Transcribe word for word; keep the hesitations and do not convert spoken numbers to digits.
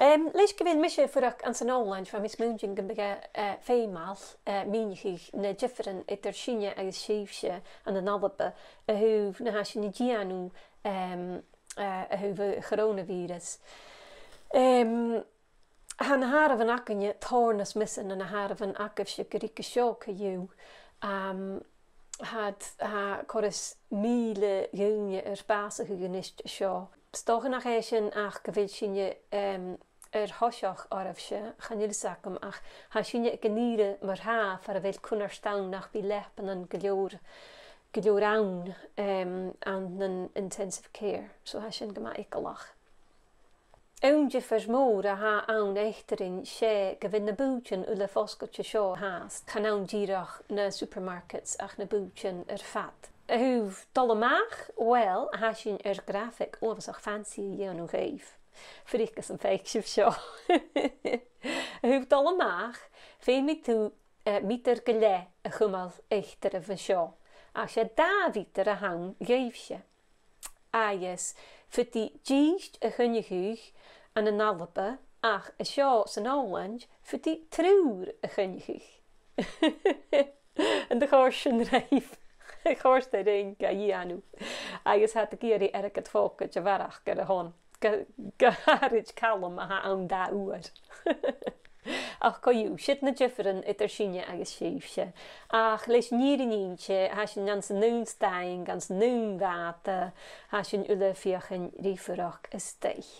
Em, leis gu bheil mise a' fuireach anns an Òlaind, bha mi a' smaointinn gum biodh e, eh, feumail, eh, mìneachadh na diofaran eadar sinne agus sibhse ann an Alba, a thaobh na tha sinn a' dèanamh, em, eh, a thaobh a' chorònavirus. Em, tha na h-àireamhan againne tòrr nas miosa na na h-àireamhan agaibhse gu ruige seo co-dhiù. Am, tha, tha còrr is mìle duine air bàsachadh a-nis seo. 'S dòcha nach e sin ach gu bheil sinne, em, air thoiseach oirbhse, chan eil fhios agam, ach tha sinne aig an ìre mar-thà far a bheil cunnart ann nach bi leapannan gu leòr, gu leòr ann, em, ann an intensive care. So tha sin gu math eagalach. Aon diofar mòr a tha ann eatarra, 's e gu bheil na bùithtean uile fosgailte seo fhathast. Chan ann dìreach na supermarkets ach na bùithtean air fad. A thaobh dol a-mach, uill, tha sinn air graphic uabhasach fancy a dhèanamh dhuibh. Fuirichibh 's am faic sibh seo. A thaobh dol a-mach, feumaidh tu, eh, meatair gu leth a chumail eatarra bho seo. Ach 's e dà mheatair a th' ann dhuibhse. Agus faodaidh dithis a choinneachadh ann an Alba, ach an seo san Òlaind, faodaidh triùir a choinneachadh. An do chòrd sin ribh? Chòrd e rinn ga dhèanamh. Agus tha iad ag iarraidh airgead phòcaid a bharrachd air a shon. Gu, gu h-àraid Calum a tha ann dà uair. Ach co-dhiù, siud na diofaran eadar sinne agus sibhse. Ach leis an fhìrinn innte, tha sinn anns an aon staing, anns an aon bhàta, tha sinn uile a' feuchainn ri fuireach a-staigh.